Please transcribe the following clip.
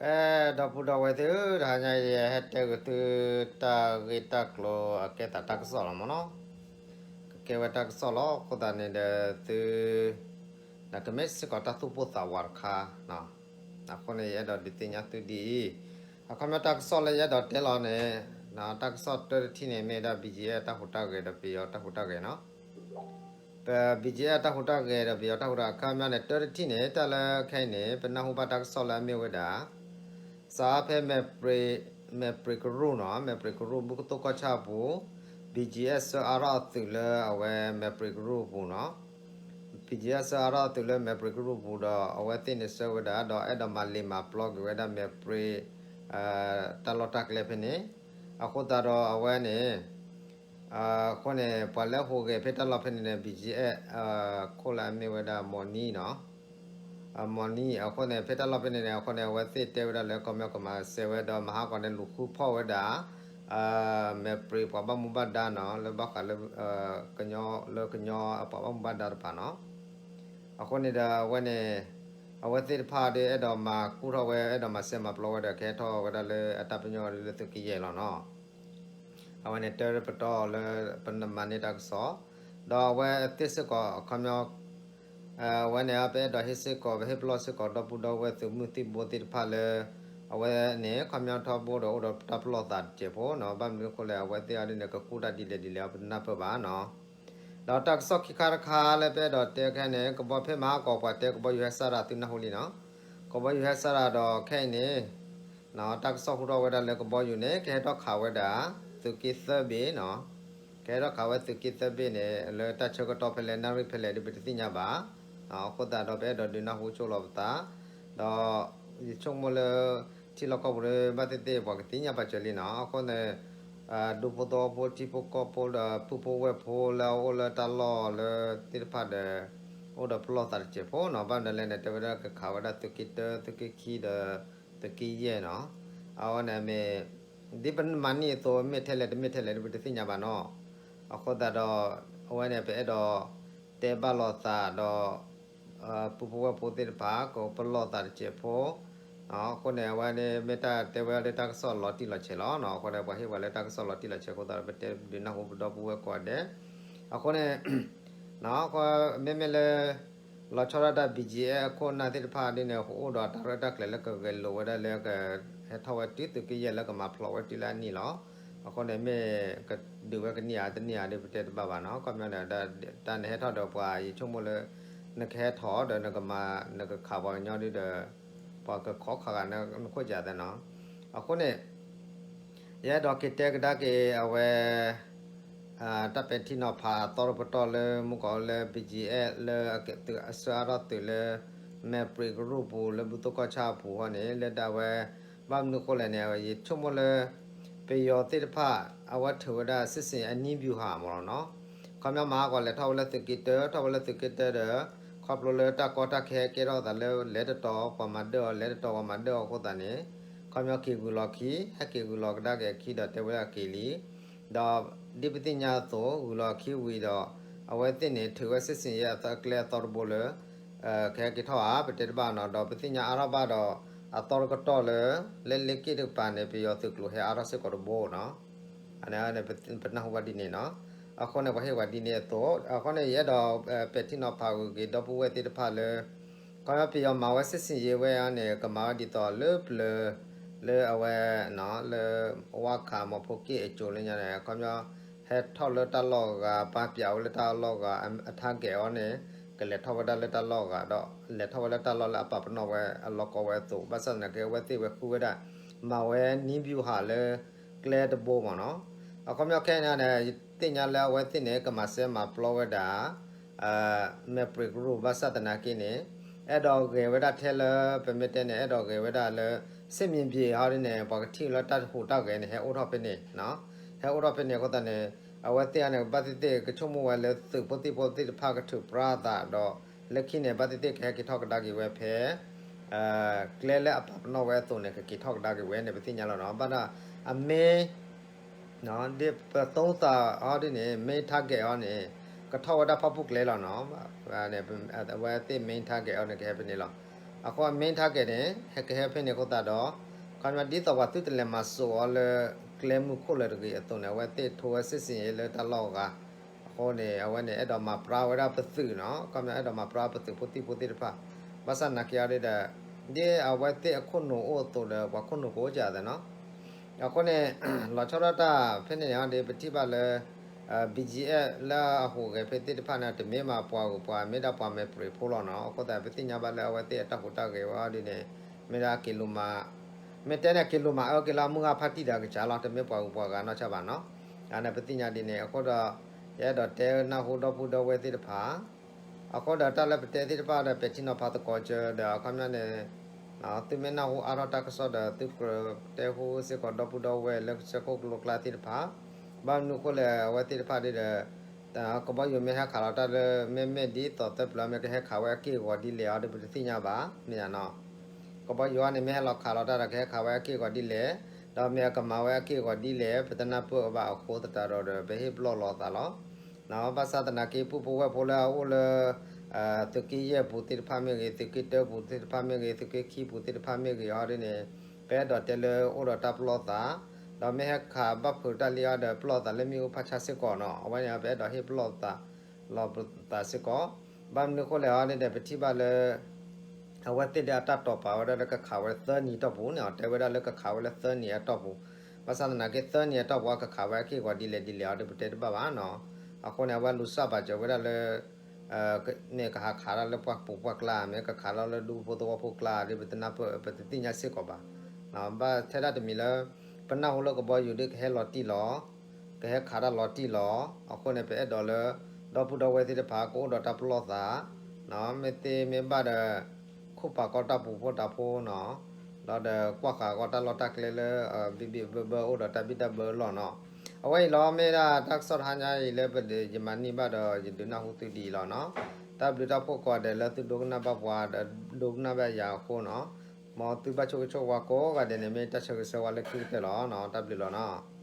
အဲ ဒီပုၢ်ဒီဝဲၢ်သ့ၣ်ဧၢ, တဟါညါအံၤ ဟဲတဲဂ့ၤသု တၢ်ဂ့ၢ်တၢ်ကျိၤအကဲသးတၢ်ကစီၣ်လီၤမ့ၢ်နီၤ. ကကဲဝဲတၢ်ကစီၣ်လီၤ. အဃိသတးန့ၣ်ဒီးသု နကမ့ၢ်စ့ၢ်ကီးတၢ်သူၣ်ပိၢ်သးဝးတခါ, အဃိန့ၣ် ယအဲၣ်ဒိးဒုးသ့ၣ်ညါသုဒ်အံၤ, အခီပညီတၢ်ကစီၣ်လၢယအဲၣ်ဒိးတဲလီၤန့ၣ်, တၢ်ကစီၣ်တၢတထံၣ်န့ၣ် မ့ၢ်ဒၣ် BGF တၢ်ဟူးတၢ်ဂဲၤဒီးပယီၤတၢ်ဟူးတၢ်ဂဲၤနီၤ. ပ BGF တၢ်ဟူးတၢ်ဂဲၤဒီးပယီၤတၢ်ဟူးတၢ်ဂဲၤ အခီပညီန့ၣ် တၢတထံၣ်န့ၣ် တၢ်လၢခဲအံၤန့ၣ် ပနၢ်ဟူဘၣ်တၢ်ကစီၣ်လၢအမ့ၢ်ဝဲဒၣ် စးဖဲ မဲာ်ပြံးကရူၢ်နီၤ, မဲာ်ပြံးကရူၢ် ဘူၣ်ကသိၣ်ကီၢ်ဆၣ်အပူၤ, BGF ဆှၢအါထီၣ်အသုးလၢအဝဲမဲာ်ပြံးကရူၢ်အပူၤနီၤ. BGF ဆှၢအါထီၣ်အသုးလၢမဲာ်ပြံးကရူၢ်အပူၤဒီး အဝဲသ့ၣ်န့ၣ်ဆှၢဝဲဒၣ် ဒီးအဲၣ်ဒိးမၤလ့ၤမၤပျီက့ၤဝဲဒၣ်မဲာ်ပြံး တၢ်လီၢ်တၢ်ကျဲဖဲန့ၣ်, အဃိသတးဒီးအဝဲန့ၣ် အဃိန့ၣ် ပှၤလၢဟူးဂဲၤဖဲတၢ်လီၢ်ဖဲန့ၣ်န့ၣ် BGF ခိၣ်လၢအမ့ၢ်ဝဲဒၣ် မီၤနံၤနီၤ, မီၤနံၤ အဃိန့ၣ် ဖဲတၢ်လီၢ်ဖဲန့ၣ်န့ၣ် အဃိန့ၣ် အဝဲသ့ၣ်တဲဝဲဒၣ်လၢ ကီၢ်မၠီကမၤစဲဝဲဒီး မဟါကီးန့ၣ် လူၤဃုဖီၣ်ဝဲဒၣ် မဲာ်ပြံးပှၤဘၣ်မူဘၣ်ဒါနီၤ, လၢဘၣ်ဃးလၢ ကညီ လၢကညီအပှၤဘၣ်မူဘၣ်ဒါတဖၣ်နီၤ. အဃိန့ၣ်ဒီးအဝဲန့ၣ် အဝဲသ့ၣ်တဖၣ်ဒီးအဲၣ်ဒိးမၤကူၣ်ထီၣ်ဝဲ အဲၣ်ဒိးမၤစဲမၤပျီဝဲဒီး ကဟဲထီၣ်ဝဲဒၣ်လၢအတၢ်ပညိၣ်လၢသုးက့ယဲၢ်လီၤနီၤ. အဝဲန့ၣ်တၢ်ပတီၢ်လၢပနမၤန့ၢ်တၢ်ကစီၣ်, ဒီးအဝဲသ့ၣ်စ့ၢ်ကီးအခီပညီ အဝဲန့ၣ် ပအဲၣ်ဒိးဟ့ၣ်စ့ၢ်ကီး ပဟ့ၣ်ပလီၢ်စ့ၢ်ကီး ဒီပုၢ်ဒီဝဲၢ်သုးမုၢ်သံၣ်ဘိသ့ၣ်တဖၣ်လၢ အဝဲန့ၣ် ခီပညီထီဘိဒီးအိၣ်ဒီးတၢ်ပလီၢ်သးတစဲးဖိနီၤ, ဘၣ်မနုၤအဃိလဲၣ် အဝဲသ့ၣ်အံၤဒ်န့ၣ် ကကူၣ်တၢ်ဒ်လဲၣ်ဒ်လဲၣ် ပတနၢ်ပၢၢ်ဘၣ်နီၤ. ဒီးတၢ်ကစီၣ်ခံခါတခါလၢပအဲၣ်ဒိးတဲခဲန့ၣ် ကဘီဖဲမဟါကီးပှၤတဲကဘီယူၤဟဲစးတၢ်သုနၢ်ဟူလံနီၤ, ကဘီယူၤဟဲစးတၢ်ဒီးခဲအံၤန့ၣ် တၢ်ကစီၣ်ဟူထီၣ်ဝဲဒၣ်လၢကဘီယူၤန့ၣ် ကဟဲထီၣ်ခးဝဲဒၣ် သုးက့သၢဘ့ၣ်နီၤ, ကဟဲထီၣ်ခးဝဲသုးက့သၢဘ့ၣ်န့ၣ် လၢတၢ်ဆၢကတီၢ်ဖဲလဲၣ် နၣ်ရံၣ်ဖဲလဲၣ်ဒီး ပတသ့ၣ်ညါဘၣ်. အဃိသတးဒီးပအဲၣ်ဒိးဒုးနၢ်ဟူဆိလီၤပသး, ဒီးယဆိကမိၣ်လၢ ထံလီၢ်ကီၢ်ပူၤဒီး ဘၣ်သ့ၣ်သ့ၣ်ပှၤကသ့ၣ်ညါပာ်စၢၤလံနီၤ, အဃိန့ၣ် ဒူဖိသဝီဖိ ထံဖိကီၢ်ဖိဒီး ပုၢ်ဖိဝဲၢ်ဖိလၢအအိၣ်လၢတၢ်လီၢ်လၢသ့ၣ်တဖၣ်ဒီး အိၣ်ဒီးပလီၢ်သးတစဲးဖိနီၤ, ဘၣ်မနုၤလဲၣ်န့ၣ် တဲဝဲဒၣ်ကခးဝဲဒၣ်သုးက့တၢ သုးက့ခံဒီး သုးက့ယဲၢ်နီၤ, အဝဲန့ၣ်မ့ၢ် ဒ်ပမၤန့ၢ်အသိး မ့ၢ်ထဲလဲၣ်တမ့ၢ်ထဲလဲၣ်ဒီး ပတသ့ၣ်ညါဘၣ်နီၤ. အဃိသတးဒီး အဝဲန့ၣ် ပအဲၣ်ဒိးတဲဘၣ်လိာ်သးဒီး ပုၢ်ဖိဝဲၢ်ဖိသ့ၣ်တဖၣ် ကပလီၢ်သးတစဲးဖိ, အဃိန့ၣ် အဝဲန့ၣ် မ့ၢ်တၢ်တဲဝဲလၢတၢ်ကစီၣ်လီၤတံၢ်လီၤဆဲးလီၤနီၤ, အဃိန့ၣ် ပှၤဟ့ၣ်ပှၤလၢတၢ်ကစီၣ်လီၤတံၢ်လီၤဆဲးအဃိသတးဒီး ပတဲဒုးနၢ်ဟူပဒီပုၢ်ဝဲၢ်ကိးဂၤဒဲး, အဃိန့ၣ် မ့မ့ၢ်လၢ လီၤဆီဒၣ်တၢ် BGF အခိၣ်အနၢ်သ့ၣ်တဖၣ်ဒ်န့ၣ် ကအိၣ်ဒီးတၢ်ရဲၣ်တၢ်ကျဲၤလၢကဂဲၤလိာ်ဝဲဒၣ်လၢက ဟဲထီၣ်ဝဲတုၤသုးက့ယဲၢ်လၢကမၤဖျိးဝဲတုၤလၢအနံၣ်လီၤ. အဃိန့ၣ်မ့ၢ်ကဒုးဝဲကနံၣ်ဧါတနံၣ်ဧါဒီး ပတဲတဘၣ်ဘၣ်နီၤ, ခီပညီန့ၣ် တၢ်နဟဲထီၣ်ဒီးပှၤ ယဆိကမိၣ်လၢ နကဟဲထီၣ်ဒီးနကမၤ နကခးပှၤကညီဒ်ဒီး ပှၤကခိးခးဂၤနခိၣ်ကသးနီၤ. အဃိန့ၣ် ယအဲၣ်ဒိးက့ၤတဲကဒါက့ၤအဝဲ တၢ်ပဲာ်ထံနီၤဖးအသီတပတီၢ်လၢမုၢ်ကီးလၢ BGF လၢအကသုးအဆှၢအါထီၣ်သုးလၢ မဲာ်ပြံးကရူၢ်ပူၤလၢဘူၣ်သိၣ်ကီၢ်ဆၣ်အပူၤဃီန့ၣ် လၢဒၣ်ဝဲ ဘၣ်မနုၤဃိလဲၣ်န့ၣ် ယဆိကမိၣ်လၢ ပယီၤသ့ၣ်တဖၣ် အဝဲထုးဝဲဒၣ် စစ်ဆင်ရေးနည်းဗျူဟာ မ့ၢ်လီၤနီၤ. ခီပညီမဟါကီးလဲၤထီၣ်ဝဲလၢသုးက့တၢ ထီၣ်ဝဲလၢသုးက့တၢဒီး ခီဖျိလၢတၢ်ကီတၢ်ခဲကဲထီၣ်သးလၢလဲၤတတီၤပှၤမၤဒၢအီၤ လဲၤတတီၤပှၤမၤဒၢအီၤအဃိသတးန့ၣ် ခီပညီက့ၤဂုၤလီၤခံ ဟဲက့ၤဂုၤလီၤကဒါက့ၤအခံဒီးတဲဝဲဒၣ်က့ၤလံ ဒီးဒ်ပသ့ၣ်ညါအသိး ဂုၤလီၤခံဝံၤဒီး အဝဲသ့ၣ်န့ၣ် ထုးဝဲ စစ်ဆင်ရေး အသီအကျဲအသီတဘိလၢ ကဟဲက့ၤထီၣ်ဧါ ပတဲတဘၣ်နီၤ ဒီးပသ့ၣ်ညါအါထီၣ်ဘၣ်ဒီး အသီတကတီၢ်လၢ လၢလ့က့ၣ်တကပၤန့ၣ် ပယီၤသုးကျိၤဟဲအါထီၣ်စ့ၢ်ကီးတဘိနီၤ. အန့ၣ်ပနၢ်ဟူဘၣ်ဒ်န့ၣ်နီၤ. အဃိန့ၣ် ပှၤဟ့ၣ်ဝဲဒ်န့ၣ်အသိး အဃိန့ၣ် ယအဲၣ်ဒိး ပဲာ်ထံနီၤဖးဂ့ၤက့ၤဒီပုၢ်ဝဲၢ်သ့ၣ်တဖၣ်လၢ ခီပညီပယီၤမၤဝဲ စစ်ဆင်ရေး ဝဲအံၤန့ၣ် ကမၤဝဲဒ်သိးလၢပျၢၤ လၢအဝဲ လၢ ဝါခး မီၤဖိက့ၣ်အစိၤလၢညါန့ၣ် ခီပညီ ဟဲထီၣ်လၢတၢ်လီၢ်ဂၤ ပာ်ပၠးဝဲလၢတၢ်လီၢ်ဂၤ အ target အီၤန့ၣ် ကလဲၤထီၣ်ဝဲဒၣ်လၢတၢ်လီၢ်ဂၤဒီး လဲၤထီၣ်ဝဲလၢတၢ်လီၢ်လၢအပာ်ပနီၣ်ဝဲအလီၢ်ကီဝဲအသိး ဘၣ်ဆၣ်သနာ်က့ အဝဲသ့ၣ်ဝဲဃုဝဲဒၣ် မၤဝဲ နည်းဗျူဟာ လၢ ကျဲတဘိမ့ၢ်နီၤ. အခီပညီခဲအံၤန့ၣ် ယသ့ၣ်ညါလၢအဝဲသ့ၣ်န့ၣ် ကမၤစဲမၤပျီဝဲဒၣ် မဲာ်ပြံးကရူၢ် ဘၣ်ဆၣ်သနာ်က့န့ၣ် အဲၣ်ဒိးဂဲၤဝဲဒၣ်ထဲလၢ ပမ့ၢ်တဲန့ၣ် အဲၣ်ဒိးဂဲၤဝဲဒၣ်လၢ စစ်မြေပြင် ဟီဒ်န့ၣ် ပှၤကထံၣ်လၢတၢ်ဟူးတၢ်ဂဲၤန့ၣ် ဟဲအိၣ်ထီၣ်ဖဲန့ၣ် ဟဲအိၣ်ထီၣ်ဖဲန့ၣ်အဃိသတးန့ၣ် အဝဲသ့ၣ်အံၤန့ၣ် ဘၣ်သ့ၣ်သ့ၣ် ကဆိကမိၣ်ဝဲလၢသုးဖိသံၣ်ဖိသ့ၣ်တဖၣ် ကထုးပြါသးဒီး လၢခံန့ၣ် ဘၣ်သ့ၣ်သ့ၣ်ကဟဲက့ၤထီၣ်ကဒါက့ၤဝဲဖဲ ကျဲလၢအပာ်ပနီၣ်ဝဲအသိးန့ၣ် ကက့ၤထီၣ်ကဒါက့ၤဝဲန့ၣ် ပသ့ၣ်ညါလီၤနီၤ. ဘၣ်ဒီး အမ့ၢ် ဒ်ပသုံးသပ် ဟီဒ်န့ၣ် main target အီၤန့ၣ် ကထီၣ်ဝဲဒၣ်ဖၣ်ပူၣ်ကျဲလီၤနီၤ. အဝဲသ့ၣ် main target အီၤန့ၣ် ကဟဲဖဲန့ၣ်လီၤ. အဃိအ main target န့ၣ် ဟဲကဟဲဖဲန့ၣ်အဃိသတးဒီး ခီပညီဒ်သိးပှၤသုတလဲၤမၤစိးအီၤလၢ ကျဲမုၢ်ခိၣ်လၢၤတဂ့ၤအသိးန့ၣ် အဝဲသ့ၣ်ထိဝဲ စစ်ဆင်ရေး လၢတၢ်လီၢ်အဂၤ အဃိန့ၣ် အဝဲန့ၣ် အဲၣ်ဒိးမၤပြၢဝဲဒၣ်ပသုးနီၤ, ခီပညီအဲၣ်ဒိးမၤပြၢပသုးဖိသံၣ်ဖိသ့ၣ်တဖၣ်, ဘၣ်ဆၣ်သနာ်က့အီၤဒ်ဒီး ဒ်အဝဲသ့ၣ်အခိၣ်နူာ်အိၣ်အသိးဒီး ပှၤခိၣ်နူာ်ကအိၣ်ကသးနီၤ, အဃိန့ၣ် လီၤဆီဒၣ်တၢ်ဖဲန့ၣ်န့ၣ်အီၤဒ် ပထံၣ်ဘၣ်လၢ BGF လၢအဟူးဂဲၤဖဲသ့ၣ်တဖၣ်န့ၣ် တမ့ၢ်မးပှၤဂုၤပှၤမ့ၢ်ဒၣ်ပှၤမဲာ်ပြံးဖိလီၤနီၤ, အဃိသတး ပသ့ၣ်ညါဘၣ်လၢအဝဲသ့ၣ်အတၢ်ဟူးတၢ်ဂဲၤဝဲအီၤဒ်န့ၣ် မ့ၢ်ဒၣ်က့ၤလိာ်မး, မ့ၢ်တဲန့ၣ်က့ၤလိာ်မးအၢက့ၤလၢအမုၢ်ဂၤဖးတံၢ်ဒီးအကစၢ်လီၤ, တမ့ၢ်ပှၤဂုၤပှၤဂၤနီၢ်ဆါဘၣ်နီၤ, အန့ၣ်ပသ့ၣ်ညါဒ်န့ၣ် အဃိဒီး ယအဲၣ်ဒိးတဲနၢ်ဟူဒီပုၢ်ဒီဝဲၢ်သ့ၣ်တဖၣ် အဃိဒီးတၢ်လၢပတဲသ့ၣ်တဖၣ်ဒီး ပဲာ်ထံနီၤဖးသကိးကၢဒီး အခီပညီန့ၣ် သုမ့ၢ်နၢ်ဟူအါထီၣ်တၢ်ကစီၣ်ဒီး သုကြၢးတဲဟူစ့ၢ်ကီးဒီပုၢ်ဒီဝဲၢ်လၢကစၢၢ်ခိၣ်ကလိကျါသ့ၣ်တဖၣ်, ဘၣ်မနုၤအဃိလဲၣ် အဝဲသ့ၣ်တဖၣ်ဒ်ဒီး ကဘီယူၤမ့ၢ်ဟဲခးလီၤတၢ်လၢ မ့မ့ၢ်ဒ်သိးသၢပျၢၤမ့ၢ်ကဟဲခးဝဲအက့ၢ်အဂီၤဒ်လဲၣ်အီၤဒီး ပတသ့ၣ်ညါဘၣ် မ့ၢ်ဧါနီၤ, ကဘီယူၤအံၤန့ၣ် မ့ၢ်ဟဲလီၤခးလီၤတၢ်ဒီးကဟဲခးဝဲအက့ၢ်အဂီၤဒ်လဲၣ်, ဒီးမ့ၢ်အကမၤဝဲအက့ၢ်အဂီၤဒ်လဲၣ် ပတနၢ်ပၢၢ်အီၤဘၣ်အဃိသတးဒီး ပဟ့ၣ်ပလီၢ်လိာ်သးလီၤ. ဘၣ်ဆၣ်သနာ်က့ ပုၢ်ဖိဝဲၢ်ဖိလၢအအိၣ်လၢ သုးက့ယဲၢ်ပူၤသ့ၣ်တဖၣ်မ့ၢ်ဂ့ၤ, သုးက့တၢပူၤသ့ၣ်တဖၣ်မ့ၢ်ဂ့ၤ, သုးက့ခံပူၤသ့ၣ်တဖၣ်မ့ၢ်ဂ့ၤအီၤဒ်န့ၣ် ပအဲၣ်ဒိးတဲလၢအိၣ်ဒီးတၢ်ပလီၢ်သး, ဒီးမ့ၢ်ဟဲခးဘၣ်ဖုးတၢ်လံအီၤဒီး ပလီၢ်သးလၢမ့ၣ်အူဖးဆါစ့ၢ်ကီးနီၤ, အဝဲန့ၣ် ပအဲၣ်ဒိးဟ့ၣ်ပလီၢ်သး လိာ်သးစ့ၢ်ကီး, ဘၣ်မနုၤအဃိလဲၣ်အီၤဒ်ဒီး ပထံၣ်ဘၣ်လၢ အဝဲသ့ၣ်ဒီးအတၢ်တိာ်ပာ်ဝဲဒၣ်လၢကခးဝဲသၢနံၤအတီၢ်ပူၤန့ၣ် အတဲဝဲဒၣ်လၢကခးဝဲလၢသၢနံၤအတီၢ်ပူၤ, ဘၣ်ဆၣ်သနာ်က့သၢနံၤအတီၢ်ပူၤ အကခးဝဲအက့ၢ်အဂီၤဒ်လဲၣ်ဒ်လဲၣ်အီၤဒီး ပတဲတဘၣ်ဘၣ်နီၤ, အဃိန့ၣ် အဝဲလူၤစၢ်ဘၣ်စၢၤဝဲဒၣ်လၢ မ့ၢ်ကဟးခးဒၣ်လၢပှၢ်ပူၤပှၢ်ကျါ မ့ၢ်ကခးလီၤလၢဒူဖိသဝီဖိကျါဒီး ပတနၢ်ပၢၢ် ပတသ့ၣ်ညါစ့ၢ်ကီးဘၣ်, ဘၣ်ထဲဒၣ်တမံၤလၢ ပနၢ်ဟူလၢကဘီယူၤဒ်ကဟဲလီၤတံၢ်လီၤ ကဟဲခးတၢ်လီၤတံၢ်လီၤ, အဃိန့ၣ် ပအဲၣ်ဒိးလၢ ဒီပုၢ်ဒီဝဲၢ်သ့ၣ်တဖၣ် ကအိၣ်ဒီးတၢ်ပလီၢ်သး, မ့ၢ်သ့မ့ၢ်ဘၣ်ဒီး ခိၣ်ပာ်ကီတၢ်ပူၤဖိတၢ်ဖိနီၤ, ဒီးဒီးကွၢ်ဃာ်ကီတၢ်လီၢ်တၢ်ကျဲလၢ ဘံၣ်ဘံၣ်ဘၢဘၢအိၣ်ဒီးတၢ်ဘံၣ်တၢ်ဘၢအလီၢ်နီၤ, အဝဲအံၤလီၤ မ့ၢ်ဒၣ်တၢ်ကစီၣ်တဟါညါအံၤလၢပဒုး ယမၤန့ၢ်ဘၣ်ဒီး ယဒုးနၢ်ဟူသုဒ်အံၤလီၤနီၤ, တၢ်ဘျုးတၢ်ဖှိၣ်ကိးဂၤဒဲးလၢသုဒိကနၣ်ဘၣ်ပှၤဒီးဒိကနၣ်ဘၣ်ယၤအဃိနီၤ, မ်သုဘၣ်ဆိၣ်ဂ့ၤဆိၣ်ဝါကိးဂၤဒဲးန့ၣ် မ့ၢ်တၢ်ဆၢဂ့ၤဆၢဝါလၢခံကတၢၢ်လီၤနီၤ, တၢ်ဘျုးလီၤနီၤ.